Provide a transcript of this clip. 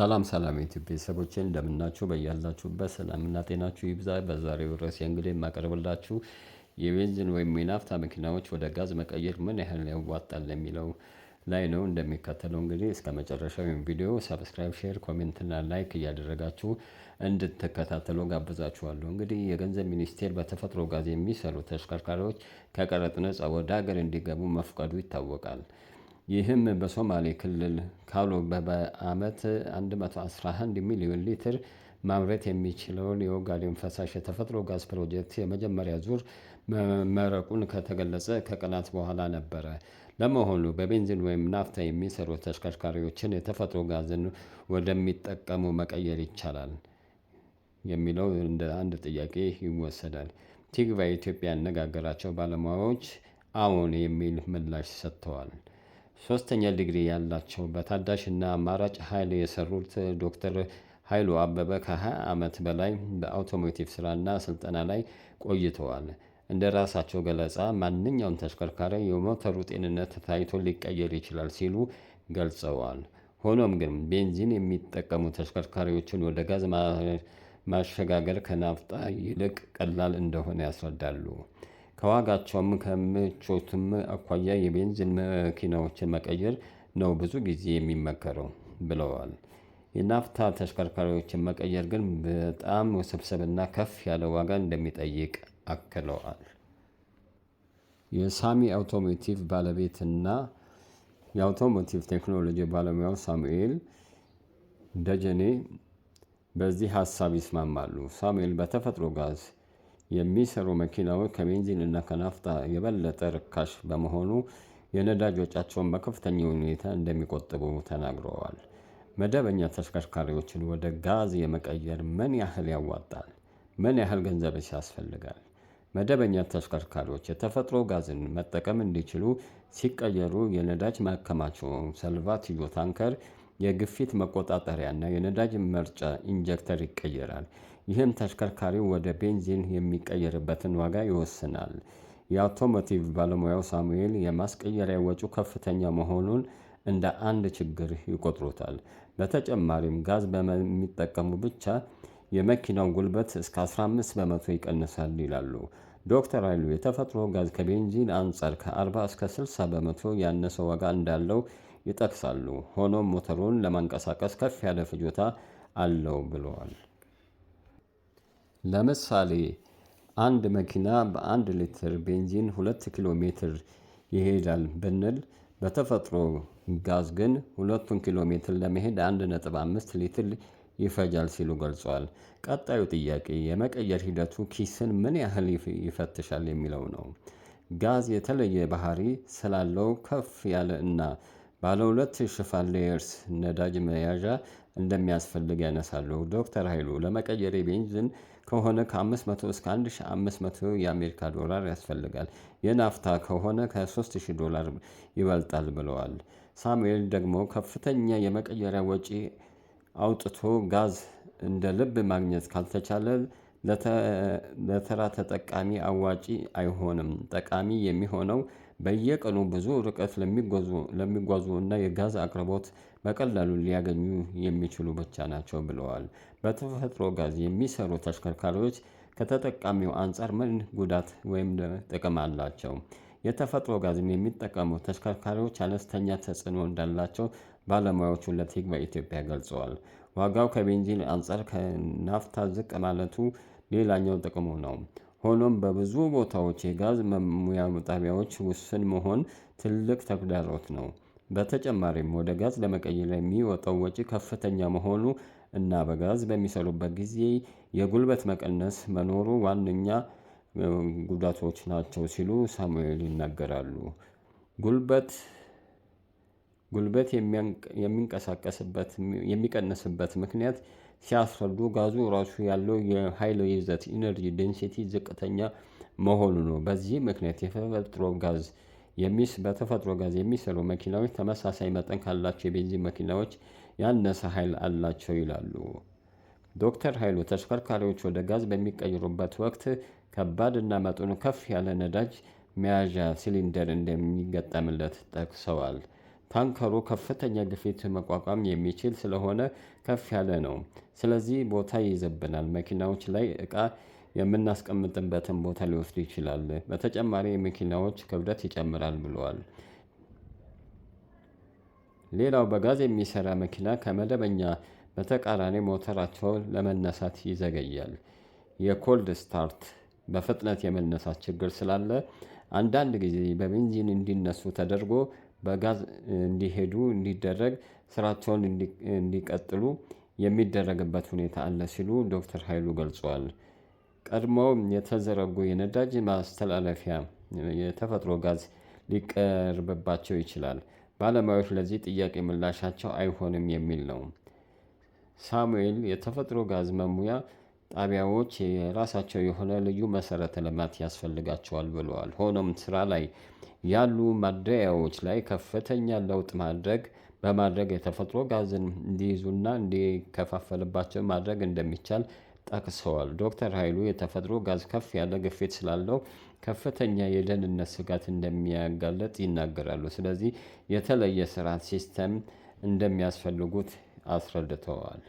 ሰላም ሰላም የኢትዮጵያ ቤተሰቦቼ እንደምናችሁ በያላችሁበት ሰላምና ጤናችሁ ይብዛ። በዛሬው ርዕሴ እንግዲህ የማቀርብላችሁ የቤንዚን ወይም የናፍታ መኪናዎች ወደ ጋዝ መቀየር ምን ያህል ያዋጣል የሚለው ላይ ነው። እንደሚከተለው እንግዲህ እስከ መጨረሻው ወይም ቪዲዮ subscribe፣ share፣ comment እና like እያደረጋችሁ እንድትከታተሉ ጋብዛችኋለሁ። እንግዲህ የገንዘብ ሚኒስቴር በተፈጥሮ ጋዝ የሚሰሩ ተሽከርካሪዎች ከቀረጥ ነፃ ወደ ሀገር እንዲገቡ መፍቀዱ ይታወቃል። ይህም በሶማሌ ክልል ካሎ በዓመት 111 ሚሊዮን ሊትር ማምረት የሚችለውን የኦጋዴን ፈሳሽ የተፈጥሮ ጋዝ ፕሮጀክት የመጀመሪያ ዙር መመረቁን ከተገለጸ ከቀናት በኋላ ነበረ። ለመሆኑ በቤንዚን ወይም ናፍታ የሚሰሩ ተሽከርካሪዎችን የተፈጥሮ ጋዝን ወደሚጠቀሙ መቀየር ይቻላል የሚለው እንደ አንድ ጥያቄ ይወሰዳል። ቲግቫ ኢትዮጵያ ያነጋገራቸው ባለሙያዎች አዎን የሚል ምላሽ ሰጥተዋል። ሶስተኛ ዲግሪ ያላቸው በታዳሽና አማራጭ ኃይል የሰሩት ዶክተር ኃይሉ አበበ ከ20 ዓመት በላይ በ automotive ስራና ስልጠና ላይ ቆይተዋል። እንደ ራሳቸው ገለጻ ማንኛውም ተሽከርካሪ የሞተሩ ጤንነት ታይቶ ሊቀየር ይችላል ሲሉ ገልጸዋል። ሆኖም ግን ቤንዚን የሚጠቀሙ ተሽከርካሪዎችን ወደ ጋዝ ማሸጋገር ከናፍጣ ይልቅ ቀላል እንደሆነ ያስረዳሉ። ከዋጋቸውም ከምቾቱም አኳያ የቤንዚን መኪናዎችን መቀየር ነው ብዙ ጊዜ የሚመከረው ብለዋል። የናፍታ ተሽከርካሪዎችን መቀየር ግን በጣም ውስብስብና ከፍ ያለ ዋጋ እንደሚጠይቅ አክለዋል። የሳሚ አውቶሞቲቭ ባለቤትና የ automotive ቴክኖሎጂ ባለሙያው ሳሙኤል ደጀኔ በዚህ ሀሳብ ይስማማሉ። ሳሙኤል በተፈጥሮ ጋዝ የሚሰሩ መኪናዎች ከቤንዚን እና ከናፍጣ የበለጠ ርካሽ በመሆኑ የነዳጅ ወጪያቸውን በከፍተኛ ሁኔታ እንደሚቆጥቡ ተናግረዋል። መደበኛ ተሽከርካሪዎችን ወደ ጋዝ የመቀየር ምን ያህል ያዋጣል? ምን ያህል ገንዘብስ ያስፈልጋል? መደበኛ ተሽከርካሪዎች የተፈጥሮ ጋዝን መጠቀም እንዲችሉ ሲቀየሩ የነዳጅ ማከማቻው ሰልቫቲዮ tanker፣ የግፊት መቆጣጠሪያና የነዳጅ መርጫ injector ይቀየራል። ይህም ተሽከርካሪው ወደ ቤንዚን የሚቀየርበትን ዋጋ ይወስናል። የ automotive ባለሙያው ሳሙኤል የማስቀየሪያ ወጪው ከፍተኛ መሆኑን እንደ አንድ ችግር ይቆጥሩታል። በተጨማሪም ጋዝ በሚጠቀሙ ብቻ የመኪናው ጉልበት እስከ 15% ይቀንሳል ይላሉ። ዶክተር ኃይሉ የተፈጥሮ ጋዝ ከቤንዚን አንጻር ከ40 እስከ 60% ያነሰ ዋጋ እንዳለው ይጠቅሳሉ። ሆኖም ሞተሩን ለማንቀሳቀስ ከፍ ያለ ፍጆታ አለው ብለዋል። ለምሳሌ አንድ መኪና በ1 ሊትር ቤንዚን 2 ኪሎ ሜትር ይሄዳል ብንል፣ በተፈጥሮ ጋዝ ግን ሁለቱን ኪሎ ሜትር ለመሄድ 1.5 ሊትር ይፈጃል ሲሉ ገልጸዋል። ቀጣዩ ጥያቄ የመቀየር ሂደቱ ኪስን ምን ያህል ይፈትሻል የሚለው ነው። ጋዝ የተለየ ባህሪ ስላለው ከፍ ያለ እና ባለ ሁለት ሽፋን layers ነዳጅ መያዣ እንደሚያስፈልግ ያነሳሉ። ዶክተር ኃይሉ ለመቀየር የቤንዚን ከሆነ ከ500 እስከ 1500 የአሜሪካ ዶላር ያስፈልጋል። የናፍታ ከሆነ ከ3000 ዶላር ይበልጣል ብለዋል። ሳሙኤል ደግሞ ከፍተኛ የመቀየሪያ ወጪ አውጥቶ ጋዝ እንደ ልብ ማግኘት ካልተቻለ ለተራ ተጠቃሚ አዋጪ አይሆንም። ጠቃሚ የሚሆነው በየቀኑ ብዙ ርቀት ለሚጓዙ እና የጋዝ አቅርቦት በቀላሉ ሊያገኙ የሚችሉ ብቻ ናቸው ብለዋል። በተፈጥሮ ጋዝ የሚሰሩ ተሽከርካሪዎች ከተጠቃሚው አንጻር ምን ጉዳት ወይም ጥቅም አላቸው? የተፈጥሮ ጋዝን የሚጠቀሙ ተሽከርካሪዎች አነስተኛ ተጽዕኖ እንዳላቸው ባለሙያዎቹ ለቲክቫህ ኢትዮጵያ ገልጸዋል። ዋጋው ከቤንዚን አንጻር ከናፍታ ዝቅ ማለቱ ሌላኛው ጥቅሙ ነው። ሆኖም በብዙ ቦታዎች የጋዝ መሙያ ጣቢያዎች ውስን መሆን ትልቅ ተግዳሮት ነው። በተጨማሪም ወደ ጋዝ ለመቀየር የሚወጣው ወጪ ከፍተኛ መሆኑ እና በጋዝ በሚሰሩበት ጊዜ የጉልበት መቀነስ መኖሩ ዋነኛ ጉዳቶች ናቸው ሲሉ ሳሙኤል ይናገራሉ። ጉልበት የሚንቀሳቀስበት የሚቀንስበት ምክንያት ሲያስረዱ ጋዙ ራሱ ያለው የኃይል ይዘት energy density ዝቅተኛ መሆኑ ነው። በዚህ ምክንያት የተፈጥሮ ጋዝ በተፈጥሮ ጋዝ የሚሰሩ መኪናዎች ተመሳሳይ መጠን ካላቸው የቤንዚን መኪናዎች ያነሰ ኃይል አላቸው ይላሉ። ዶክተር ኃይሉ ተሽከርካሪዎች ወደ ጋዝ በሚቀይሩበት ወቅት ከባድና መጠኑ ከፍ ያለ ነዳጅ መያዣ ሲሊንደር እንደሚገጠምለት ጠቅሰዋል። ታንከሩ ከፍተኛ ግፊት መቋቋም የሚችል ስለሆነ ከፍ ያለ ነው። ስለዚህ ቦታ ይይዝብናል። መኪናዎች ላይ እቃ የምናስቀምጥበትን ቦታ ሊወስድ ይችላል። በተጨማሪ የመኪናዎች ክብደት ይጨምራል ብለዋል። ሌላው በጋዝ የሚሰራ መኪና ከመደበኛ በተቃራኒ ሞተራቸው ለመነሳት ይዘገያል። የ cold start በፍጥነት የመነሳት ችግር ስላለ አንዳንድ ጊዜ በቤንዚን እንዲነሱ ተደርጎ በጋዝ እንዲሄዱ እንዲደረግ ስራቸውን እንዲቀጥሉ የሚደረግበት ሁኔታ አለ ሲሉ ዶክተር ኃይሉ ገልጸዋል። ቀድሞው የተዘረጉ የነዳጅ ማስተላለፊያ የተፈጥሮ ጋዝ ሊቀርብባቸው ይችላል። ባለሙያዎች ለዚህ ጥያቄ ምላሻቸው አይሆንም የሚል ነው። ሳሙኤል የተፈጥሮ ጋዝ መሙያ ጣቢያዎች የራሳቸው የሆነ ልዩ መሰረተ ልማት ያስፈልጋቸዋል ብለዋል። ሆኖም ስራ ላይ ያሉ ማደያዎች ላይ ከፍተኛ ለውጥ ማድረግ በማድረግ የተፈጥሮ ጋዝን እንዲይዙና እንዲከፋፈልባቸው ማድረግ እንደሚቻል ጠቅሰዋል። ዶክተር ኃይሉ የተፈጥሮ ጋዝ ከፍ ያለ ግፊት ስላለው ከፍተኛ የደህንነት ስጋት እንደሚያጋለጥ ይናገራሉ። ስለዚህ የተለየ ስርዓት system እንደሚያስፈልጉት አስረድተዋል።